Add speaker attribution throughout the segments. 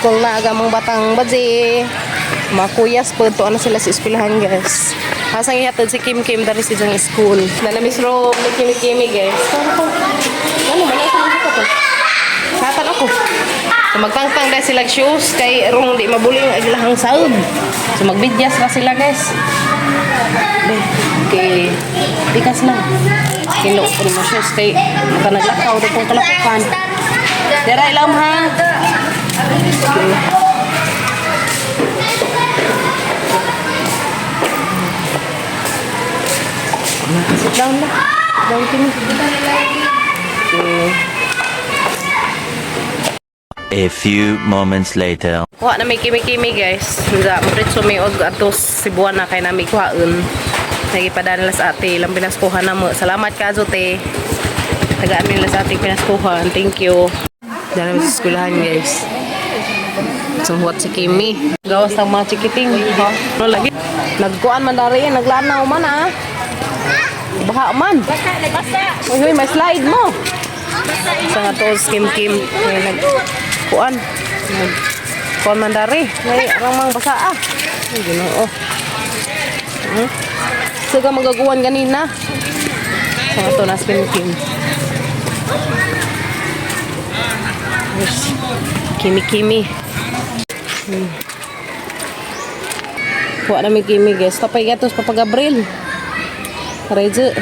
Speaker 1: School na aga mga batang badzi. Mga kuyas po, to na sila sa eskwelahan, guys. Asang ihatod si Kim Kim dari sa diyang school. Na Miss Rome ni Kimi Kimi, guys. Ano ko? Ano man ang sa to? Satan ako. So magtangtang dahil sila shoes kay rong di mabuling ang ilahang saud. So magbidyas ra sila, guys. Okay. Tikas lang. Kilo ko mo shoes kay maka naglakaw do pong kalapukan. Dira ilam ha. Okay. Sit down na. Down kini. Okay.
Speaker 2: A few moments later.
Speaker 1: Kuha na may kimi-kimi, guys. Nga, mapritso may og atos Cebuana kay nami kuhaon. Nagipadala sa ate, ilang pinaskuhan na mo. Salamat ka, te. Tagaan nila sa ating pinaskuhan. Thank you. Dala sa eskwelahan, guys. Sumuhat si Kimi. Gawas ng mga chikiting. Ha? Ano lagi? Nagkuan man dari, naglanaw man ah. Baha man. Uy, uy, may slide mo. Sa nga to, Kim Kim. May nagkuan. Nagkuan man dari. May arang mang basa ah. Ay, ginoo. Suga magaguan ganina. Sa nga to na Kim Kim. Yes. Kimi Kimi. Kuha na mi Kimi, guys. Tapay gatos Papa Gabriel. Rejo.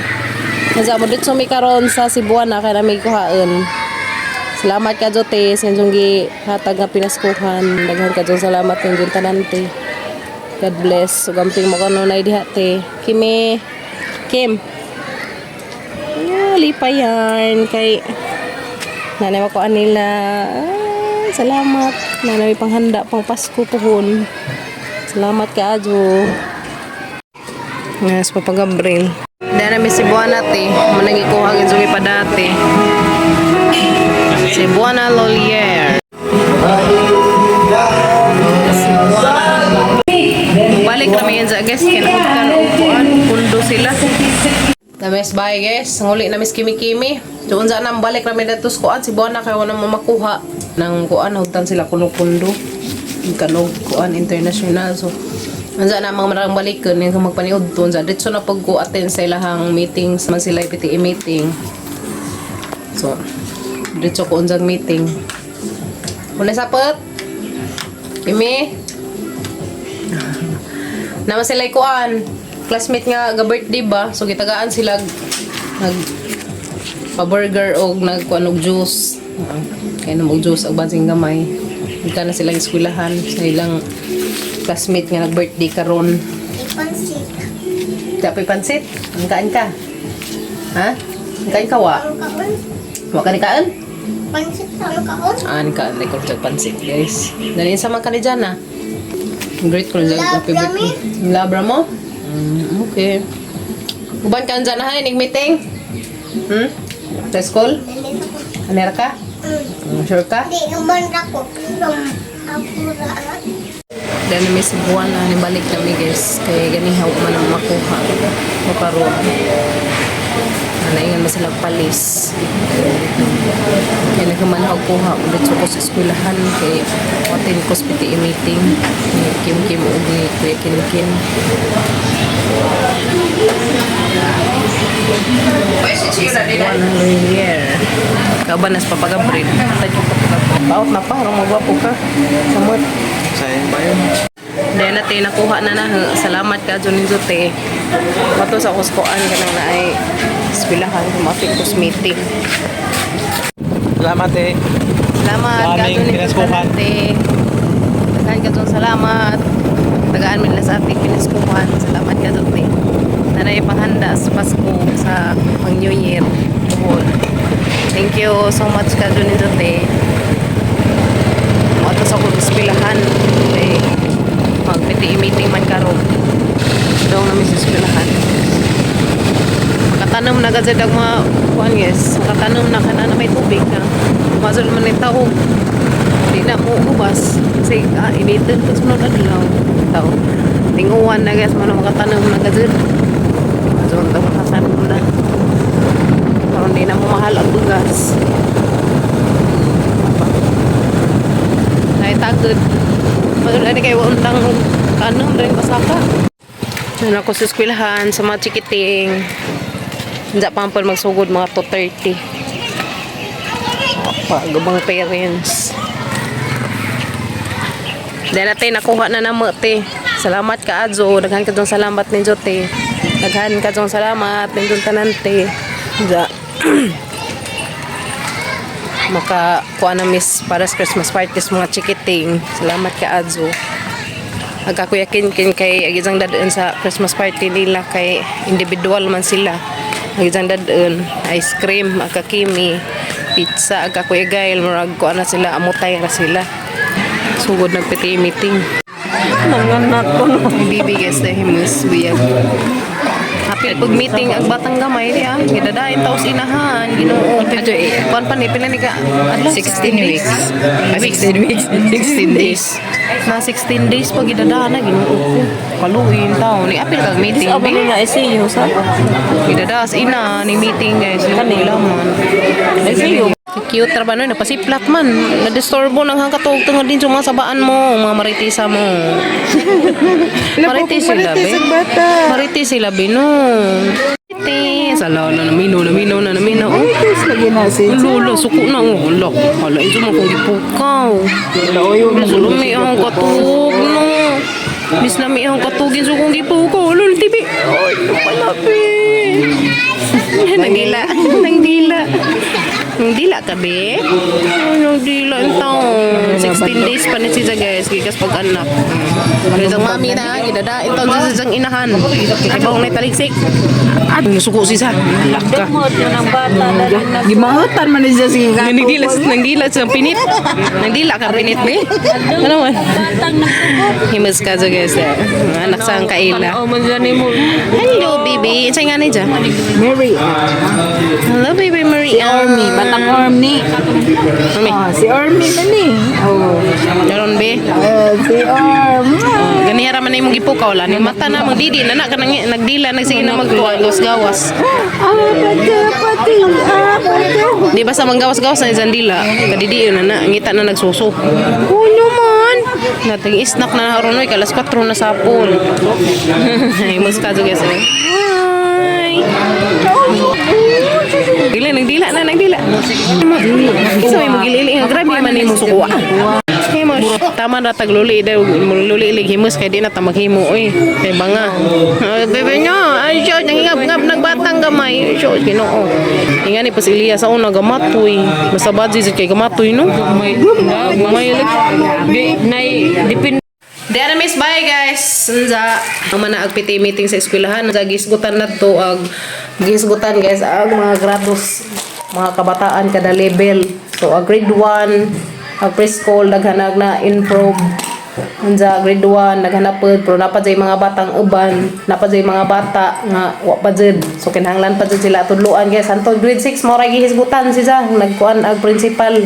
Speaker 1: Nasa mo dito mi karon sa Cebuana kay nami kuhaon. Salamat ka Jote sa inyong gihatag nga pinaskuhan. Daghan ka salamat inyong tanan te. God bless. Sugamping mo kanunay diha te. Kimi. Kim. Ah, lipay yan kay nanay ko anila. Ah, salamat. Nanay may panghanda pang Pasko puhon. Salamat ka Ajo. Yes, Papa Gabriel. Dahil namin si Buana te. Managi ko hangin sugi pa dati. Si Buana Lolier. Balik kami yan sa guys. Kinahutan o kuan. Pundo sila. Namis bye guys. Nguli na mis kimi-kimi. So unsa na balik rami dato sa kuan si Buana kay wala mo makuha nang kuan hugtan sila kuno pundo. Kanog kuan international. So unsa na mga marang balikan yung magpaniud to unsa didto na pag ko attend sa ilahang meetings man sila PTA meeting. So didto ko unsang meeting. Una sapot. Kimi. Naman sila kuan. Classmate nga ga birthday ba? So gitagaan sila nag pa-burger og nagkuan og juice. Kaya na og juice og bansing gamay. Ika na sila eskwelahan sa ilang classmate nga nag-birthday karon.
Speaker 3: Pansit.
Speaker 1: Dapat pansit. Ang kaan ka? Ha? Ang kaan ka wa?
Speaker 3: Ang kaon.
Speaker 1: Wa ka ni kaan?
Speaker 3: Pansit ang kaon.
Speaker 1: Ah, ni kaan ni ko pansit, guys. Dali sa man ka ni Jana. Great ko na happy
Speaker 3: Labra
Speaker 1: birthday. Labra mo? Okay. Uban ka dyan ha, inig meeting? Hmm? Sa school?
Speaker 3: Dali ako.
Speaker 1: Anera ka? Sure ka?
Speaker 3: Di naman ako. Pero ako ra.
Speaker 1: Dahil may buwan na nibalik kami guys. Kaya ganihaw man ang makuha. Makaroon. Nanaingan mo sila palis. Kaya nagkamanhaw kuha. Ulit ko sa eskwelahan. Kaya attend ko sa PTA meeting. Ni Kim Kim ug ni Kuya Kim Kim. One year. Kauban nas Papa Gabriel. Paot na pa, harong magwapo ka. Samot.
Speaker 4: Sayang ba yun?
Speaker 1: Then natin nakuha na na. Salamat ka Jonin Zote. Mato sa kuskuan ka nang naay eskwelahan kumapit ko sa meeting.
Speaker 4: Salamat eh.
Speaker 1: Salamat ka
Speaker 4: Daming
Speaker 1: Jonin
Speaker 4: pinaskuhan.
Speaker 1: Zote. Daghan ka Jon, salamat. Tagaan mo nila sa ating pinaskuhan. Salamat ka Zote. Nanay panghanda sa Pasko sa pang New Year. Buhol. Thank you so much ka Jonin Zote. Mato sa akong eskwelahan. Kay mag PTA meeting man karon. Daw namin sa eskwelahan. Makatanom na gazed ang mga kuan guys. Makatanom na kana na may tubig na. Mazol man ni tao. Di na mo hubas. Kasi initin ko sunod adlaw. Tao. Tinguan na guys, mo makatanom na gazed. Mazol daw makatanom na. Karon di na mo mahal ang bugas. Ay tagod. Kay undang ano, rin basaka. Ano ako sa eskwelahan sa mga chikiting. Hindi pa ang magsugod mga 2:30. Pa, gabang parents. Dahil natin, nakuha na namo, te. Salamat ka, Adzo. Daghan ka dong salamat ninyo, te. Daghan ka dong salamat ninyo tanan, te. Ja. Maka kuha na miss para sa Christmas party sa mga chikiting. Salamat ka, Adzo. Agka Kuya Kinkin kay agizang dadaan sa Christmas party nila kay individual man sila. Agizang dadaan ice cream, agka Kimi, pizza, agka Kuya Gail, murag kuha na sila, amutay ra sila. Sugod nag PTA meeting.
Speaker 4: Nanganak ko no.
Speaker 1: Bibi guys na himus buyag. Happy pag meeting ang batang gamay niya. Gidadain taos inahan. Ginoo. Kuan pa ni pila ni ka? Adlaw,
Speaker 4: 16 weeks. Ah, 16 weeks. 16 days.
Speaker 1: Na 16 days pag gidadaan na Ginoo ko. Kaluin tao ni apil kag meeting.
Speaker 4: Abo
Speaker 1: Bi.
Speaker 4: na ICU sa.
Speaker 1: Gidadas ina ni meeting guys. Kani man.
Speaker 4: ICU.
Speaker 1: Cute ra ba no? Napasiplat man. Nadisturbo nang hangkatog tungod din sa mga sabaan mo, mga maritisa mo. Marites sila, be.
Speaker 4: Bata.
Speaker 1: Marites sila, be, no. Marites. Ala, ala, namino, namino, na, namino. Oh.
Speaker 4: Marites lagi na si.
Speaker 1: Ala, ala, suko na. Oh, ala, ala, ito mo kong gipukaw.
Speaker 4: Oyo.
Speaker 1: Miss lami ang katug, no. Miss lami ang katugin, so kong gipukaw. Ala, tibi. Ay, palapi. Nangdila, nangdila. Nangdila ka, be? Ay, nangdila ang taon. 16 days pa ni siya, guys. Gikas pag-anak. Isang mami na, gidada. Ito sa isang inahan. Ay, bawang na taliksik. At suko siya. Laka.
Speaker 4: Gimangutan man ni siya sige ka.
Speaker 1: Nangdila, nangdila sa pinit. Nangdila ka pinit ni. Ano man? Himas ka dyan, guys. Eh. Mga anak sa ang kaila. Hello, baby. Sa nga ni dyan?
Speaker 4: Mary.
Speaker 1: Hello, baby Maria.
Speaker 4: Army, batang army.
Speaker 1: Mami.
Speaker 4: Oh, si Army man ni. Oh.
Speaker 1: Meron, be.
Speaker 4: Eh, si Army.
Speaker 1: Ganihara man na imong gipukaw wala ni mata na magdidi na na kanang nagdila nagsige na magtuwa gawas gawas.
Speaker 4: Ah, pati, pati. Ah, pati.
Speaker 1: Di ba sa manggawas-gawas na isang dila, kadidi yun na na, ngita na nagsuso. Oh naman! Nating isnak na haron oy, kalas 4 na sapon. Himus ka guys. Eh. Hi! Dila, nagdila na, nagdila. Isa may magilili nga, grabe man ni mo sukuha. Himus, tama na tagluli daw, luli ilig himus kay di na ta maghimo oy. Kay banga. Ay, bebe nyo, ay siya, nangingab-ngab nagbatang gamay. Siya, Ginoo. Inga ni pas Elias sa una gamatoy. Basta badji jud kay gamatoy no. Gamay lagi. Dara miss, bye guys. Unsa ang mana ag PT meeting sa eskwelahan. Unsa gisgutan na to ag gisgutan guys ang mga grados mga kabataan kada level. So ag grade 1, ag preschool daghan ag na improve. Unsa grade 1 daghan na pod pero napa jay mga batang uban, napa jay mga bata nga wa pa jud. So kinahanglan pa jud sila tudloan guys. Hantod grade 6 mo ra gihisgutan siya nagkuan ag principal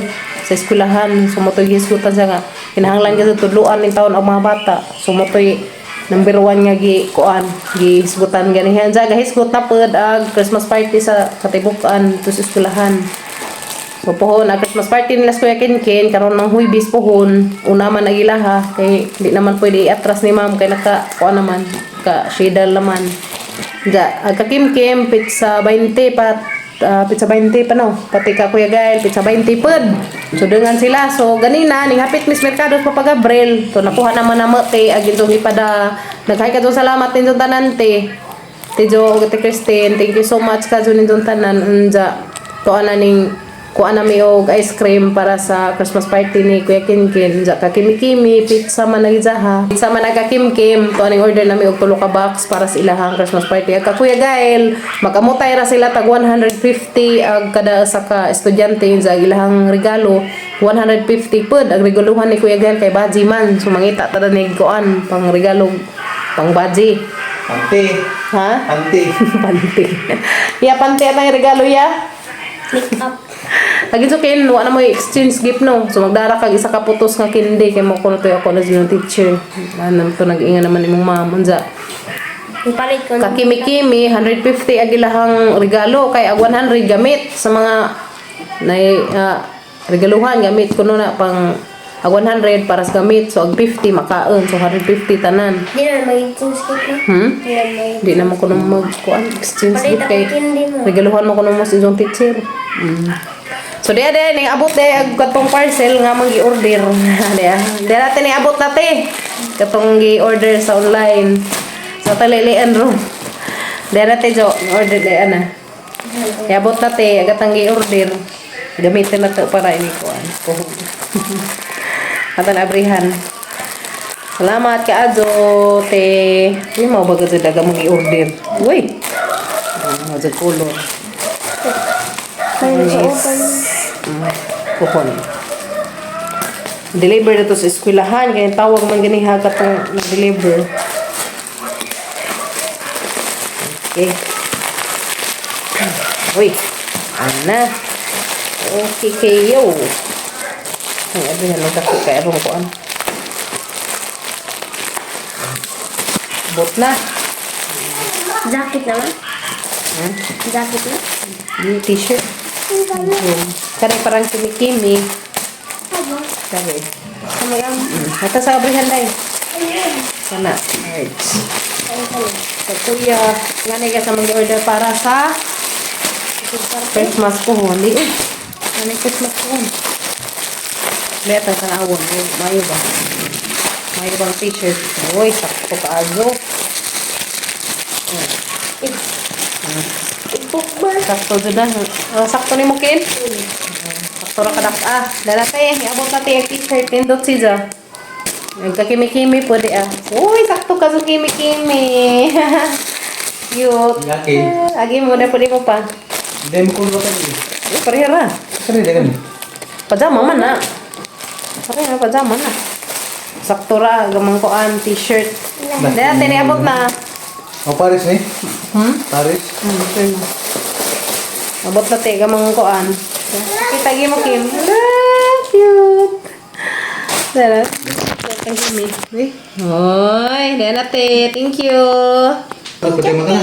Speaker 1: sa eskwelahan. Sumutoy gihisgutan siya nga kinahanglan kasi tudloan ning taon ang mga bata. Sumutoy number 1 nga gi kuan gihisgutan ganihan sa gahisgot na pod ag Christmas party sa katibukan to sa eskwelahan. So pohon ang Christmas party nila sa Kuya Kinkin karon ng Huybis pohon una man ang ilaha kay di naman pwede iatras ni ma'am kay naka kuan naman ka schedule naman. Ja, ang kakimkim pizza 20 pa pizza 20 pa no. Pati ka Kuya Gael pizza 20 pod. So dengan sila. So ganina ning hapit Miss Mercado sa Papa Gabriel. So nakuha naman na mo te agin tong ipada. Naghay ka salamat ninyong tanan te. Te Jo ug te Christine, thank you so much ka ninyong tanan unja. Tuan na ning kuha na mi og ice cream para sa Christmas party ni Kuya Kinkin. Unja ka kimi-kimi, pizza man ang ha. Pizza man ang kim-kim. Tuan ning order nami og tulo ka box para sa ilahang Christmas party. Ag ka Kuya Gael, makamutay ra sila tag 150 ag kada sa ka estudyante sa ilahang regalo. 150 pod ang regaluhan ni Kuya Gael kay baji man. So mangita ta ni kuan pang regalo pang baji.
Speaker 5: Ante.
Speaker 1: Ha?
Speaker 5: Ante.
Speaker 1: Panty. Ya, panty atang regalo ya.
Speaker 3: Make up.
Speaker 1: Lagi so kin, wa na mo exchange gift no. So magdara kag isa ka putos nga kindi kay mo kuno toy ako na sila teacher. Ano to nag-inga naman imong ma'am unsa.
Speaker 3: Ipalit ko na.
Speaker 1: Kakimi-kimi 150 ang ilahang regalo kay ag 100 gamit sa mga nay regaluhan gamit kuno na pang Ag 100 para sa gamit. So, ag 50 makaon. So, 150 tanan.
Speaker 3: Di na mag-exchange gift na.
Speaker 1: Hmm?
Speaker 3: Di na mag-
Speaker 1: Di naman ko nang magkuan exchange
Speaker 3: Palit
Speaker 1: gift
Speaker 3: ako
Speaker 1: kay
Speaker 3: kindi mo.
Speaker 1: regaluhan mo ko nang mas inyong teacher. So diya diya ning abot diya ag katong parcel nga mang gi-order. Diya. Diya natin ning abot nate. Katong gi-order sa online. So talilian ro. Diya nate jo, order diya na. Iabot nate agatang gi-order. Gamitin na to para ini kuan. Kuhon. Atan abrihan. Salamat ka Ajo, te. Uy, mao ba gud daga mong i-order? Uy. Ano sa color?
Speaker 3: Ay, sa open.
Speaker 1: Kuhon. Deliver na to sa eskwelahan kaya tawag man gani ha katong nag-deliver. Okay. Uy. Ana. Okay kayo. Ay, abi na lang dako kay aron ko ano. Bot na.
Speaker 3: Jacket naman. Jacket na.
Speaker 1: Yung t-shirt. Yung, kani parang kimikimi. Sabi. Ito sa abrihan day. Sana. Alright. So, kuya, nga na sa mag-order para sa Christmas ko. Hindi eh. Ano yung Christmas ko? Beta, tanawon. Mayo ba? Mayo bang t-shirt? Uy, sakto kaazo. Sakto dyan na. Ah, sakto ni mo, Ken? Sakto ra kadak. Ah, dalate. Iabot natin ang t-shirt. Nindot siya. Nagkakimi-kimi pwede ah. Uy, sakto ka sa kimi-kimi. Cute.
Speaker 5: Laki.
Speaker 1: Ah, agi mo na pwede mo pa.
Speaker 5: Hindi mo kulot eh.
Speaker 1: Eh, parehara.
Speaker 5: Saan hindi kami?
Speaker 1: Pajama man na. Pareha, pajama na. Sakto ra, gamang koan, t-shirt. Dala, tiniabot na.
Speaker 5: Oh, Paris ni?
Speaker 1: Hmm?
Speaker 5: Paris?
Speaker 1: Sure na. Abot na te, gamang koan. Kita gi mo, Kim. Ah, cute. Dala. Kahimi. Uy. Hoy, dala te. Thank you.
Speaker 5: Pwede mo na.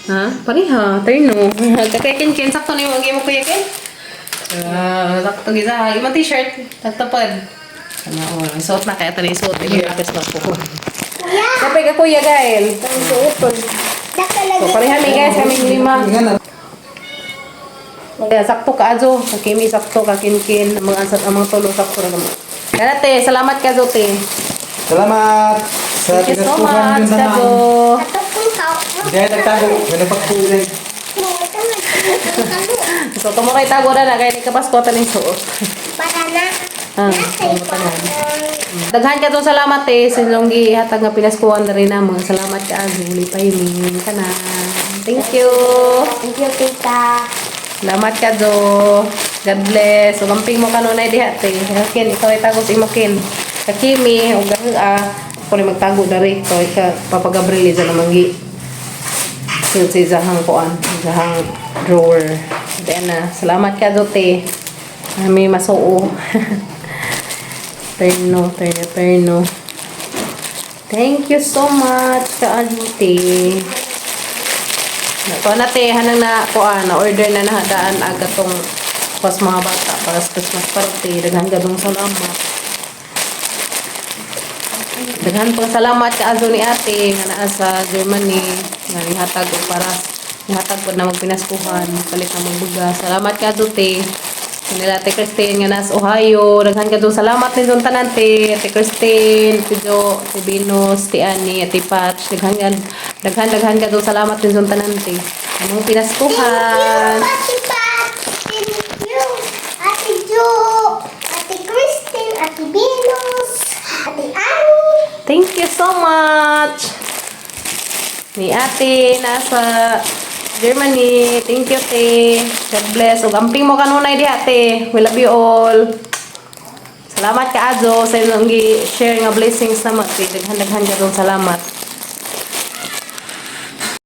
Speaker 1: Ha? Pareha, terno. Kakay Ken Ken, sakto na yung agi mo kuya Ken. Ah, sakto gisa. Imong t-shirt, sakto pod. Ano, oh, isuot na kaya tani isuot. Hindi na Christmas ko. Kapay ka kuya Gael.
Speaker 3: Ang suoton.
Speaker 1: So, pareha mi guys, kami lima.
Speaker 5: Nga na.
Speaker 1: Kaya sakto ka ajo, kakimi sakto ka kinkin, ang mga ansat ang mga tulo sakto ra kamo. Kaya te, salamat ka te.
Speaker 5: Salamat! Sa
Speaker 1: Thank you so
Speaker 5: pinagtuhan
Speaker 1: much,
Speaker 5: yung tanan.
Speaker 1: Kajo.
Speaker 5: Hindi ay nagtago. May nagpagpulay.
Speaker 1: So, kamo kay tago na na kay ni kapasko ta ning suot.
Speaker 3: Para na.
Speaker 1: Ah, Daghan ka tong salamat eh sa inyong gihatag nga pinaskuhan na rin namo. Salamat ka ajo, lipay mi kana. Thank you.
Speaker 3: Thank you, tita.
Speaker 1: Salamat ka Jo. God bless. Ug amping mo kanunay diha te. Ken ikaw ay tago sa imo Ken. Kakimi ug ang ah ako ni magtago dari ikaw ay ka Papa Gabriel isa naman gi. So, sa isahang kuan, isahang drawer. Then na, salamat ka Jo te. Ami masuo. Terno, terno, terno. Thank you so much ka te. Kuha na te, hanang na kuha na order na nahadaan aga tong pas mga bata para sa Christmas party. Daghan gadong salamat. Daghan pang salamat ka azo ni ate nga naa sa Germany nga nihatag og para nihatag pod na magpinaskuhan palit na magbugas. Salamat ka azo te. Kanila Ate Christine nga nasa Ohio. Daghan ka salamat ninyong tanan te. Ate Christine, Ate Jo, Ate Venus, Ate Annie, Ate Patch. Daghan daghan daghan ka salamat ninyong tanan te. Among pinaskuhan.
Speaker 3: Ate Pat. Thank you. Ate Jo. Ate Christine. Ate Venus. Ate Annie.
Speaker 1: Thank you so much. Ni ate nasa Germany. Thank you, te. God bless. Ug amping mo kanunay diha, te. We love you all. Salamat ka, Ajo, sa inyong gi-share nga blessings na te. Daghan-daghan ka salamat.